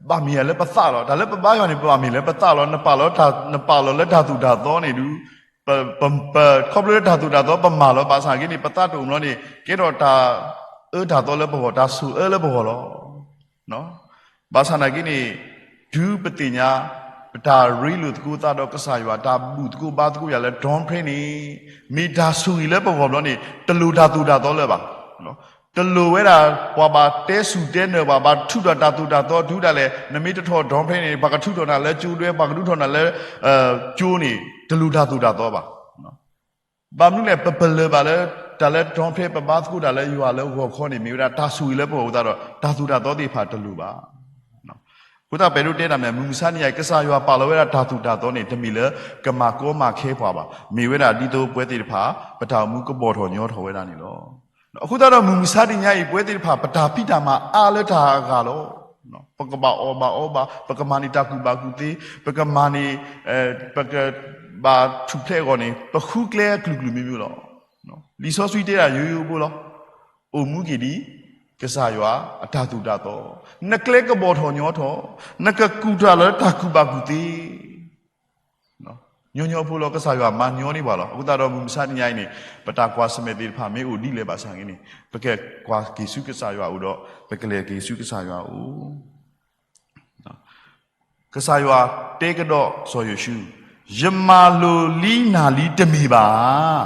ဘၣ်မ့ၢ်ယၤလၢပသးလီၤ. တၢ်လၢပဘါယွၤန့ၣ် ပဘၣ်မ့ၢ်လၢပသးလီၤ. နပာ်လီၤ နပာ်လီၤလၢတၢ်သိၣ်တၢ်သီန့ၣ်ဒုး ခီဖျိလၢတၢ်သိၣ်တၢ်သီပမၤလီၤ ဘၣ်ဆၣ်က့န့ၣ် ပသးတအိၣ်မးန့ၣ် ကဲထီၣ်တၢ်အၢတၢ်သီလၢပဂီၢ် တၢ်ဆိၣ်အၢလၢပဂီၢ်လီၤ. ဘၣ်ဆၣ်နာ်က့န့ၣ် တုၤပသ့ၣ်ညါ ပတၢ်ရ့လိာ်သကိးသးဒီးကစၢ်ယွၤ တၢ်ဘူၣ်သကိးဘါသကိးယၤလၢ drone ဖဲန့ၣ် မ့ၢ်တၢ်ဆိၣ်ဂ့ၤလၢပဂီၢ်ဘျီန့ၣ် တလိၣ်တၢ်သိၣ်တၢ်သီလၢၤဘၣ်. တလိၣ်ဝဲဒၣ် ပှၤဘၣ်တဲဆူၣ်တဲနၢၤ ပှၤဘၣ်ထုးထီၣ်တၢ်သိၣ်တၢ်သီ တုၤဒၣ်လဲာ် နမ့ၢ်တထီၣ် drone ဖဲန့ၣ် ပှၤကထုးထီၣ်နၤလၢကၠိဒွဲ ပှၤကထုးထီၣ်နၤလၢ ကၠိန့ၣ် တလိၣ်တၢ်သိၣ်တၢ်သီဘၣ်. ဘၣ်မနုၤလဲၣ် ပပလၢၢ်ဘၣ်လၢ တၢ်လၢ drone ဖဲပဘါသကိးတၢ်လၢယွၤလၢဂီၤခီန့ၣ် မ့ၢ်ဝဲဒၣ်တၢ်ဆိၣ်ဂ့ၤလၢပဂီၢ်အဃိသတးဒီး တၢ်သိၣ်တၢ်သီသ့ၣ်တဖၣ်တလိၣ်ဘၣ်. အဃိသတးပအဲၣ်ဒိးတဲတၢ်မ့ၢ် မုၢ်မဆါတနံၤအံၤ ကစၢ်ယွၤပာ်လီၤဝဲဒၣ်တၢ်သိၣ်တၢ်သီန့ၣ် တမ့ၢ်လၢကမၤကီမၤခဲပှၤဘၣ်. မ့ၢ်ဝဲဒၣ်ဒ်သိးပဝဲသ့ၣ်တဖၣ် ပတၢ်အိၣ်မူကဘီၣ်ထီၣ်ညီထီၣ်ဝဲဒၣ်န့ၣ်လီၤ. အဃိသတးဒီးမုၢ်မဆါတနံၤအံၤ ပဝဲသ့ၣ်တဖၣ် ပတၢ်ဖံးတၢ်မၤအါလၢတၢ်အဂၤလီၤ. ပကဘၣ်အီၣ်ဘၣ်အီဘၣ်, ပကမၤန့ၢ်တၢ်ကူၣ်ဘၣ်ကူၣ်သ့, ပကမၤန့ၢ် ပကဘၣ်ထူၣ်ဖျဲးအဂီၢ်န့ၣ် ပဃုကျဲအကလုာ်ကလုာ်မံၤမံၤလီၤ. လံာ်စီဆှံတဲဒၣ်ယိယိဖိလီၤ. အိၣ်မူက့ၤဒ် ကစၢ်ယွၤအတၢ်သိၣ်တၢ်သီ, နကျဲကဘီၣ်ထီၣ်ညီထီၣ်, နကကူၣ်တၢ်လၢတၢ်ကူၣ်ဘၣ်ကူၣ်သ့ ညီညီဖိလီၤ. ကစၢ်ယွၤမၤညီန့ၢ်ပှၤလီၤ. အဃိသတးဒီးမုၢ်မဆါတနံၤအံၤန့ၣ် ပတၢ်ကွၢ်ဆၢၣ်မဲာ်သ့ၣ်တဖၣ် မ့ၢ်အိၣ်ဒ်လဲၣ်ဘၣ်ဆၣ်ဂ့ၤန့ၣ် ပကကွၢ်က့ၤဆူကစၢ်ယွၤအအိၣ်ဒီး ပကလဲၤက့ၤဆူကစၢ်ယွၤအအိၣ် ကစၢ်ယွၤတဲကဒီးစီၤယိၤၡူ, ယမၤလိာ်လံနၤလံတမ့ၢ်ဘၣ်.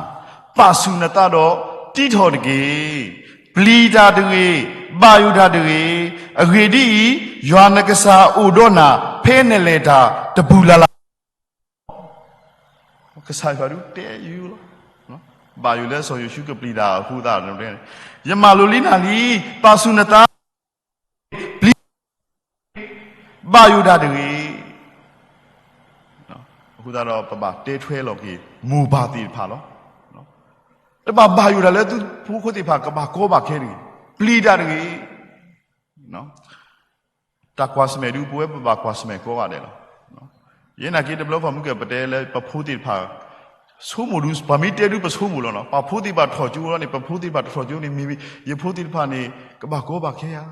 ပာ်ဆူၣ်နသးဒီးတံထီၣ်တက့ၢ်. ပျံၤတၢ်တဂ့ၤ, ဘၣ်ယိၣ်တၢ်တဂ့ၤ. အဂ့ၢ်ဒ်အံၤ, ယွၤနကစၢ်အိၣ်ဒီးနၤ ဖဲနလဲၤတၢ်တပူၤလၢ်လၢ်လီၤ. ကစၢ်ယွၤဒုးတဲယုလီၤ. ဘၣ်ယိၣ်လၢစီၤယိၤၡူကပျံၤတၢ်အဃိသတး, ယမၤလိာ်လံနၤလံ, ပာ်ဆူၣ်နသး ပျံၤ ဘၣ်ယိၣ်တၢ်တဂ့ၤ. အဃိသတးဒီး ပဘၣ်တဲထွဲလီၤက့ၤ မိၢ်ပၢ်သ့ၣ်တဖၣ်လီၤ. တဘၣ်ဘၣ်ယိၣ်တၢ်လၢသုဖိသ့ၣ်တဖၣ် ကဘၣ်ကီဘၣ်ခဲတဂ့ၤ, ပျံၤတၢ်တဂ့ၤ. တၢ်ကွၢ်ဆၢၣ်မဲာ်ဒုး ပဝဲပဘၣ်ကွၢ်ဆၢၣ်မဲာ်ကိးဂၤဒဲးလီၤ. ယဲနာ်က့ တဘျီခီမုၢ်ကပတဲလၢပဖိသ့ၣ်တဖၣ် ဆိကမိၣ်ဒုး ပှၤမ့ၢ်တဲဒုးပဆိကမိၣ်လီၤနီၤ. ပှၤဖိသ့ၣ်တဖၣ်ထီၣ်ကၠိလီၤန့ၣ် ပဖိသ့ၣ်တဖၣ်တထီၣ်ကၠိန့ၣ် မ့ၢ်ယဖိသ့ၣ်တဖၣ်န့ၣ် ကဘၣ်ကီဘၣ်ခဲဧါ,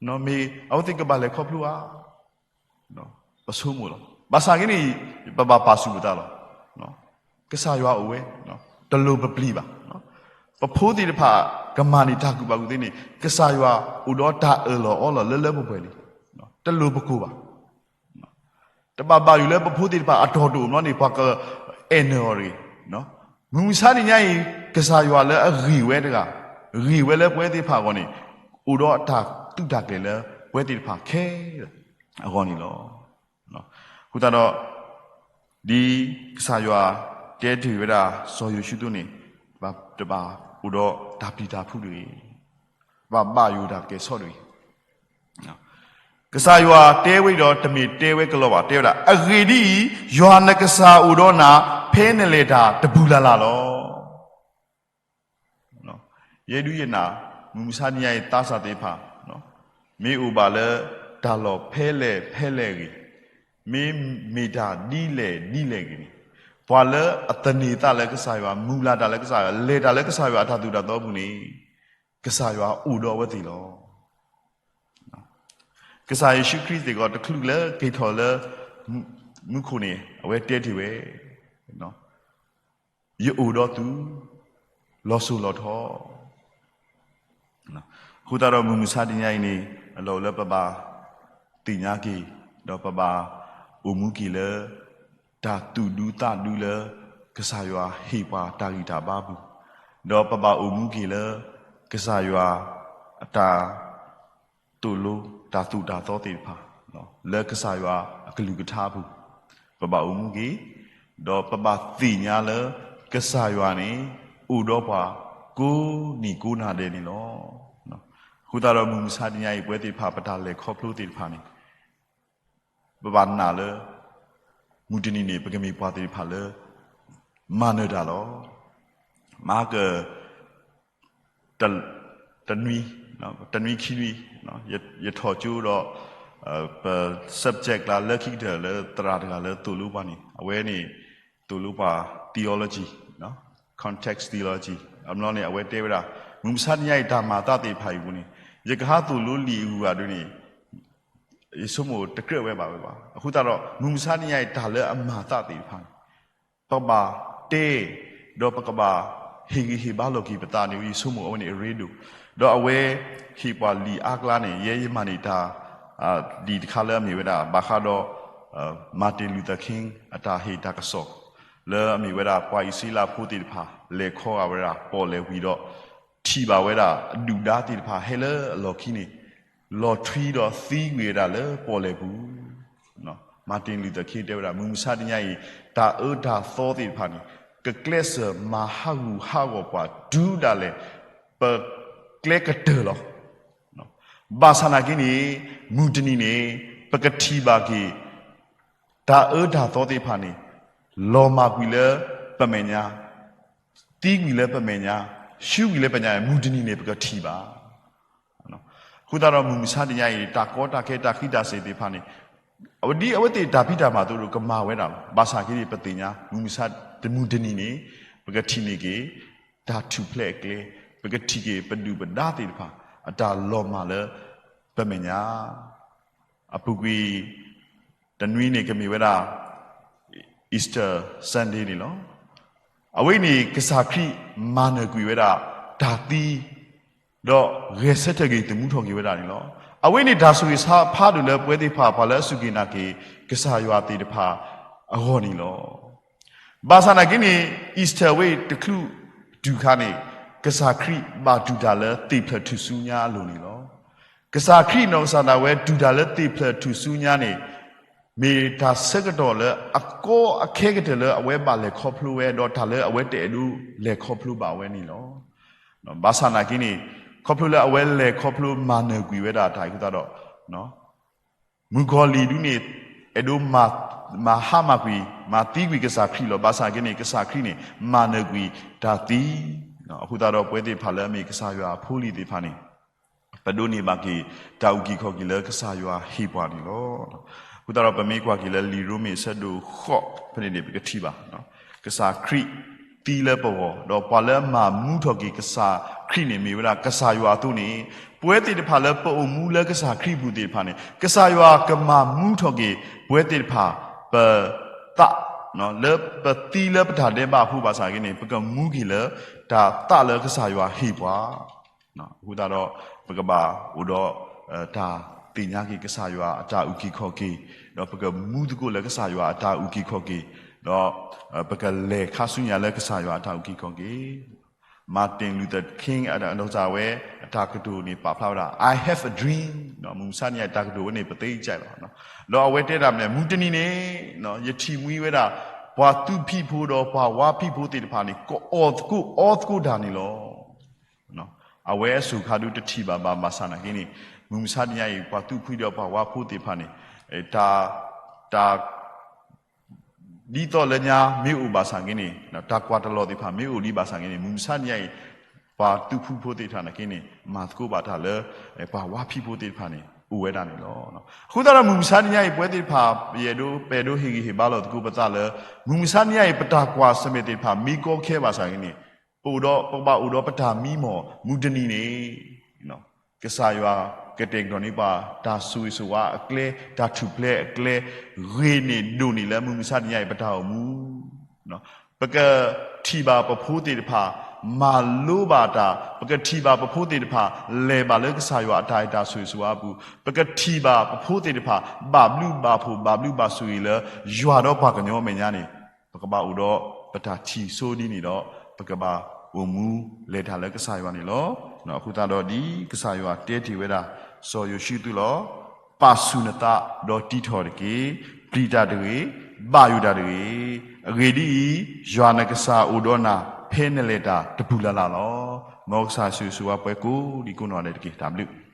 မ့ၢ်အဝဲသ့ၣ်ကဘၣ်လဲၤခီဖျိဧါ, ပဆိကမိၣ်လီၤ. ဘၣ်ဆၣ်က့န့ၣ် ပဘၣ်ပာ်ဆူၣ်ပသးလီၤ. ကစၢ်ယွၤအိၣ်ဝဲ, တလိၣ်ပပျံၤဘၣ်. ပဖိသ့ၣ်တဖၣ် ကမၤန့ၢ်တၢ်ကူၣ်ဘၣ်ကူၣ်သ့န့ၣ် ကစၢ်ယွၤအိၣ်ဒီးတၢ်အၢၣ်လီၤအီလီၤလၢလၢပှဲၤပှဲၤလံ. တလိၣ်ပကိၢ်ဘၣ်. တဘၣ်ဘၣ်ယိၣ်လၢပဖိသ့ၣ်တဖၣ်အတီၢ်တအိၣ်ဘၣ်န့ၣ် ပှၤကအဲၣ်နၢၤအီၤတဂ့ၤ. မုၢ်မဆါတနံၤညါအံၤ ကစၢ်ယွၤလၢအဂ့ၤဝဲတဂၤ, ဂ့ၤဝဲလၢပဝဲသ့ၣ်တဖၣ်အဂီၢ်န့ၣ် အိၣ်ဒီးတၢ်သူၣ်တၢ်ကျဲၤလၢပဝဲသ့ၣ်တဖၣ်ခဲလၢာ်အဂီၢ်န့ၣ်လီၤ. အဃိသတးဒီး ဒ်ကစၢ်ယွၤတဲတ့ၢ်ဝဲဒၣ် စီၤယိၤၡူအသိးန့ၣ်, တဘၣ်အိၣ်ဒီးတၢ်ပျံၤတၢ်ဖုးတဂ့ၤ, တဘၣ်ဘၣ်ယိၣ်တၢ်ကဲၤဆိးတဂ့ၤ. ကစၢ်ယွၤတဲဝဲဒီး တမ့ၢ်တဲဝဲကလီဘၣ်, တဲဝဲဒၣ်, အဂ့ၢ်ဒ်အံၤ, ယွၤနကစၢ်အိၣ်ဒီးနၤ ဖဲနလဲၤတၢ်တပူၤလၢ်လၢ်လီၤ. ယဲဒုးယနာ် မုၢ်မဆါတနံၤညါအံၤ သးစၢ်သ့ၣ်တဖၣ် မ့ၢ်အိၣ်ဘၣ်လၢတၢ်လီၢ်ဖဲလဲၣ်ဖဲလဲၣ်ဂ့ၤ, မ့ၢ်မ့ၢ်တၢ်ဒ်လဲၣ်ဒ်လဲၣ်ဂ့ၤန့ၣ်, ပှၤလၢအသန့ၤသးလၢကစၢ်ယွၤ, မုၢ်လၢ်တၢ်လၢကစၢ်ယွၤ, လဲၤတၢ်လၢကစၢ်ယွၤအတၢ်သိၣ်တၢ်သီအပူၤန့ၣ်, ကစၢ်ယွၤအိၣ်ဒီးအဝဲသ့ၣ်လီၤ. ကစၢ်ယ့ၣ်ၡူးခရံာ်စ့ၢ်ကီး တချုးလၢက့ၤထီၣ်လၢမူခိၣ်န့ၣ် အဝဲတဲတ့ၢ်ဝဲ, ယအိၣ်ဒီးသု လီၤစိၤလီၤထီ. အဃိသတးဒီးမုၢ်မဆါတနံၤအံၤန့ၣ် အလီၢ်အိၣ်လၢပဘၣ်သ့ၣ်ညါက့ၤ, ဒီးပဘၣ်အိၣ်မူက့ၤလၢ တၢ်သူၣ်ဒူသးဒူလၢ ကစၢ်ယွၤဟ့ၣ်ပှၤတၢ်ဂံၢ်တၢ်ဘါအပူၤ, ဒီးပဘၣ်အိၣ်မူက့ၤလၢ ကစၢ်ယွၤအတၢ် သိၣ်လိတၢ်သိၣ်တၢ်သီသ့ၣ်တဖၣ် လၢကစၢ်ယွၤအကလုၢ်ကထါအပူၤ ပဘၣ်အိၣ်မူက့ၤ, ဒီးပဘၣ်သ့ၣ်ညါလၢကစၢ်ယွၤန့ၣ် အိၣ်ဒီးပှၤကိးနံၤကိးနၤဒဲးန့ၣ်လီၤ. အဃိသတးဒီးမုၢ်မဆါတနံၤအံၤ ပဝဲသ့ၣ်တဖၣ် ပတၢ်လဲၤခီဖျိသ့ၣ်တဖၣ်န့ၣ် ပဘၣ်နာ်လၢ မုၢ်တနံၤန့ၣ် ပကမ့ၢ်ပှၤသ့ၣ်တဖၣ်လၢ မၤနၢၤတၢ်လီၤ. မဟါက တနွံ, တနွံခံနွံ, ယထီၣ်ကၠိဒီး ပ subject လၢလၢခံကတၢၢ်လၢသရၣ်တဂၤလၢသိၣ်လိပှၤန့ၣ် အဝဲန့ၣ် သိၣ်လိပှၤ theology, context theology အဘျီန့ၣ် အဝဲတဲဝဲဒၣ် မုၢ်မဆါတနံၤအံၤ တၢ်မၤသးသ့ၣ်တဖၣ်အံၤပူၤန့ၣ် ယကဟးသိၣ်လိလံာ်အဂုၤအဂၤဒ်န့ၣ် ယဆိကမိၣ်တကြၢးဝဲဘၣ်ဝဲဘၣ်. အဃိသတးဒီး မုၢ်မဆါတနံၤအံၤ တၢ်လၢအမၤသးသ့ၣ်တဖၣ်န့ၣ် ပကဘၣ်တဲ ဒီးပကဘၣ်ဟ့ၣ်ဂံၢ်ဟ့ၣ်ဘါလိာ်က့ၤပသးန့ၣ် ယဆိကမိၣ်အဝဲန့ၣ်အရ့ဒိၣ်, ဒီးအဝဲဟ့ၣ်ပှၤလံာ်အါကျါန့ၣ် ယဲယမၤန့ၢ်တၢ် လံာ်တခါလၢအမ့ၢ်ဝဲဒၣ် ဘၣ်ဃးဒီး Martin Luther King အတၢ်ဟ့ၣ်တၢ်ကစီၣ် လၢအမ့ၢ်ဝဲဒၣ်ပှၤအံၣ်စရ့လးဖိသ့ၣ်တဖၣ် လဲၤခီဂာ်ဝဲဒၣ်ပီၣ်လဲၣ်ဝံၤဒီး ထံၣ်ဘၣ်ဝဲဒၣ်အဒုၣ်ဒါသ့ၣ်တဖၣ် ဟဲလၢအလီၢ်ခံန့ၣ် လီၤထွံဒီးသံကွံာ်ဝဲဒၣ်လၢပီၣ်လဲၣ်ပူၤ Martin Luther King တဲဝဲဒၣ် မုၢ်မဆါတနံၤအံၤ တၢ်အၢတၢ်သီသ့ၣ်တဖၣ်န့ၣ် ကကျဲးစၢးမၤဟးဂူာ်ဟးဂီၤပှၤတုၤဒၣ်လဲာ် ပကျဲကတၢၢ်လီၤ. ဘၣ်ဆၣ်နာ်က့န့ၣ် မုၢ်တနံၤန့ၣ် ပကထံၣ်ဘၣ်က့ၤ တၢ်အၢတၢ်သီသ့ၣ်တဖၣ်န့ၣ် လီၤမၢ်ကွံာ်လၢပမဲာ်ညါ, သံကွံာ်လၢပမဲာ်ညါ, ဆူကွံာ်လၢပမဲာ်ညါ မုၢ်တနံၤန့ၣ် ပကထံၣ်ဘၣ်. အဃိသတးဒီးမုၢ်မဆါတနံၤအံၤ တၢ်ကီတၢ်ခဲတၢ်ဃံးတၢ်စ့ၤသ့ၣ်တဖၣ်န့ၣ် အဝဲဒ်အဝဲသ့ၣ်တၢ်ဖံးတၢ်မၤအသိးဒီးကမၤဝဲဒၣ်လီၤ. ဘၣ်ဆၣ်က့န့ၣ် ပသ့ၣ်ညါ မုၢ်မဆါတမုၢ်တနံၤန့ၣ် ပကထံၣ်န့ၢ်က့ၤ တၢ်ထူၣ်ဖျဲးအကျဲ, ပကထံၣ်က့ၤပဒုၣ်ပဒါသ့ၣ်တဖၣ် အတၢ်လီၤမၢ်လၢပမဲာ်ညါ အပူၤကွံာ် တနွံန့ၣ် ကမ့ၢ်ဝဲဒၣ် Easter Sunday န့ၣ်လီၤ. အဝဲအံၤန့ၣ် ကစၢ်ခရံာ်မၤနၢၤကွံာ်ဝဲဒၣ် တၢ်သံ ဒီးဂဲၤဆၢထၢၣ်က့ၤသမူထီၣ်က့ၤဝဲဒၣ်န့ၣ်လီၤ. အဝဲန့ၣ်တၢ်ဆိၣ်ဂ့ၤဆါဖးဒိၣ်လၢပဝဲသ့ၣ်တဖၣ် ပှၤလၢအစူၢ်က့ၤနာ်က့ၤ ကစၢ်ယွၤသ့ၣ်တဖၣ်အဂီၢ်န့ၣ်လီၤ. ဘၣ်ဆၣ်နာ်က့န့ၣ် Easter ဝဲတချုး တုၤခါန့ၣ် ကစၢ်ခရံာ်ဘၣ်တူၢ်တၢ်လၢသ့ၣ်ဖျၢၣ်ထူၣ်စုညါအလိၤန့ၣ်လီၤ. ကစၢ်ခရံာ်နီၢ်ကစၢ်ဒၣ်ဝဲတူၢ်တၢ်လၢသ့ၣ်ဖျၢၣ်ထူၣ်စုညါန့ၣ် မ့ၢ်တၢ်ဆၢကတီၢ်လၢအကီအခဲကတၢၢ်လၢအဝဲဘၣ်လဲၤခီဖျိဝဲ ဒီးတၢ်လၢအဝဲတအဲၣ်ဒိးလဲၤခီဖျိဘၣ်ဝဲန့ၣ်လီၤ. ဘၣ်ဆၣ်နာ်က့န့ၣ် ခီဖျိလၢအဝဲလဲၤခီဖျိမၤနၢၤကွံာ်ဝဲဒၣ်တၢ်အံၤအဃိသတးဒီး မုၣ်ကီၤလံၢ်ဒုန့ၣ် အဲၣ်ဒိးမၤဟါမၢ်ကွံာ် မၤသံကွံာ်ကစၢ်ခရံာ်လီၤ. ဘၣ်ဆၣ်က့န့ၣ် ကစၢ်ခရံာ်န့ၣ် မၤနၢၤကွံာ်တၢ်သံ, အဃိသတးဒီးပဝဲသ့ၣ်တဖၣ်လၢအမ့ၢ်ကစၢ်ယွၤအဖိလံၤသ့ၣ်တဖၣ်န့ၣ် ပဒိးန့ၢ်ဘၣ်က့ၤ တၢ်အုၣ်က့ၤခီၣ်က့ၤလၢကစၢ်ယွၤဟ့ၣ်ပှၤန့ၣ်လီၤ. အဃိသတးဒီးပမ့ၢ်ကွၢ်က့ၤလၢလံာ်ရိမ့ၤအဆၢဒိၣ်ဃိးဖဲန့ၣ်န့ၣ် ပကထံၣ်ဘၣ် ကစၢ်ခရံာ်သံလၢပဂီၢ်, ဒီးပှၤလၢအမၤမူထီၣ်က့ၤကစၢ်ခရံာ်န့ၣ်မ့ၢ်ဝဲဒၣ်ကစၢ်ယွၤအသိးန့ၣ်, ပဝဲသ့ၣ်တဖၣ်လၢပအိၣ်မူလၢကစၢ်ခရံာ်အပူၤသ့ၣ်တဖၣ်န့ၣ် ကစၢ်ယွၤကမၤမူထီၣ်က့ၤပဝဲသ့ၣ်တဖၣ် ပသး လၢပသံလၢပတၢ်ဒဲးဘးအဃိဘၣ်ဆၣ်က့န့ၣ် ပကမူက့ၤလၢတၢ်သးလၢကစၢ်ယွၤဟ့ၣ်ပှၤ အဃိသတးဒီး ပကဘၣ်အိၣ်ဒီး တၢ်သ့ၣ်ညါက့ၤကစၢ်ယွၤအတၢ်အုၣ်က့ၤခီၣ်က့ၤ, ဒီးပကမူသကိးလၢကစၢ်ယွၤအတၢ်အုၣ်က့ၤခီၣ်က့ၤ, ဒီး ပကလဲၤခါဆူညါလၢကစၢ်ယွၤအတၢ်အုၣ်က့ၤခီၣ်က့ၤ. Martin Luther King အဝဲအတၢ်ကတိၤန့ၣ် ပာ်ဖျါဝဲဒၣ် I have a dream, မုၢ်မဆါတနံၤအံၤ တၢ်ကတိၤဝဲန့ၣ် ပသ့ကၠဲးလီၤ. ဒီးအဝဲတဲဒၣ်မ့ၢ် မုၢ်တနံၤန့ၣ် ယထံၣ်မှံဝဲဒၣ် ပှၤသူၣ်ဖှံဖိဒီးပှၤဝါဖှံဖိသ့ၣ်တဖၣ်န့ၣ် ကအီၣ်သကိးအီသကိးတၢ်န့ၣ်လီၤ. အဝဲအစိၤခါဒုတထံၣ်ဘၣ်ဘၣ်ဘၣ်ဆၣ်နာ်က့န့ၣ် မုၢ်မဆါတနံၤအံၤ ပှၤသူၣ်ဖှံဒီးပှၤဝါဖှံသ့ၣ်တဖၣ်န့ၣ် တၢ် တၢ် ဒ်သိးလၢညါမ့ၢ်အိၣ်ဘၣ်ဆၣ်က့န့ၣ် တၢ်ကွၢ်တလီၢ်သ့ၣ်တဖၣ်မ့ၢ်အိၣ်လံဘၣ်ဆၣ်က့န့ၣ် မုၢ်မဆါတနံၤအံၤ ပှၤသူၣ်ဖှံဖိသ့ၣ်တဖၣ်နာ်က့န့ၣ် မၤသကိးဘၣ်တၢ်လၢ ပှၤဝါဖှံဖိသ့ၣ်တဖၣ်န့ၣ် အိၣ်ဝဲဒၣ်န့ၣ်လီၤ. အဃိသတးဒီးမုၢ်မဆါတနံၤအံၤ ပဝဲသ့ၣ်တဖၣ် ယအဲၣ်ဒိး ပအဲၣ်ဒိးဟ့ၣ်ဂံၢ်ဟ့ၣ်ဘါလီၤသကိးပသးလၢ မုၢ်မဆါတနံၤအံၤ ပတၢ်ကွၢ်ဆၢၣ်မဲာ်သ့ၣ်တဖၣ် မ့ၢ်ကီခဲဘၣ်ဆၣ်က့န့ၣ် ပအိၣ်ဒီး ပကဘၣ်အိၣ်ဒီးပတၢ်မံမီၢ် မုၢ်တနံၤန့ၣ် ကစၢ်ယွၤကတဲာ်ကတီၤန့ၢ်ပှၤ တၢ်ဆိၣ်ဂ့ၤဆိၣ်ဝါအကျဲ တၢ်ထူၣ်ဖျဲးအကျဲ ဂ့ၤန့ၢ်ဒိၣ်န့ၢ်လၢမုၢ်မဆါတနံၤအံၤ ပတၢ်အိၣ်မူ ပကထံၣ်ဘၣ်ပဖိသ့ၣ်တဖၣ် မၤလိဘၣ်တၢ်, ပကထံၣ်ဘၣ်ပဖိသ့ၣ်တဖၣ် လဲၤဘၣ်လၢကစၢ်ယွၤအတၢ်အဲၣ်တၢ်ဆိၣ်ဂ့ၤဆိၣ်ဝါအပူၤ, ပကထံၣ်ဘၣ်ပဖိသ့ၣ်တဖၣ် ဘၣ်ဘျုးဘၣ်ဖှိၣ် ဘၣ်ဘျုးဘၣ်ဆိၣ်ဂ့ၤလၢ ယွၤဒီးပှၤကညီအမဲာ်ညါန့ၣ် ပကဘၣ်အိၣ်ဒီးပတၢ်ထံၣ်စိဒ်န့ၣ်ဒီး ပကဘၣ်အိၣ်မူလဲၤတၢ်လၢကစၢ်ယွၤန့ၣ်လီၤ. အဃိသတးဒီးဒ်ကစၢ်ယွၤတဲတ့ၢ်ဝဲဒၣ် စီၤယိၤၡူသုလီၤ, ပာ်ဆူၣ်နသးဒီးတံထီၣ်တက့ၢ်. ပျံၤတၢ်တဂ့ၤ, ဘၣ်ယိၣ်တၢ်တဂ့ၤ. အဂ့ၢ်ဒ်အံၤ, ယွၤနကစၢ်အိၣ်ဒီးနၤ ဖဲနလဲၤတၢ်တပူၤလၢ်လၢ်လီၤ. မ်ကစၢ်ဆိၣ်ဂ့ၤဆိၣ်ဝါပှၤကိးဒံကိးနီၢ်ဒဲးတက့ၢ်. တၢ်ဘျုး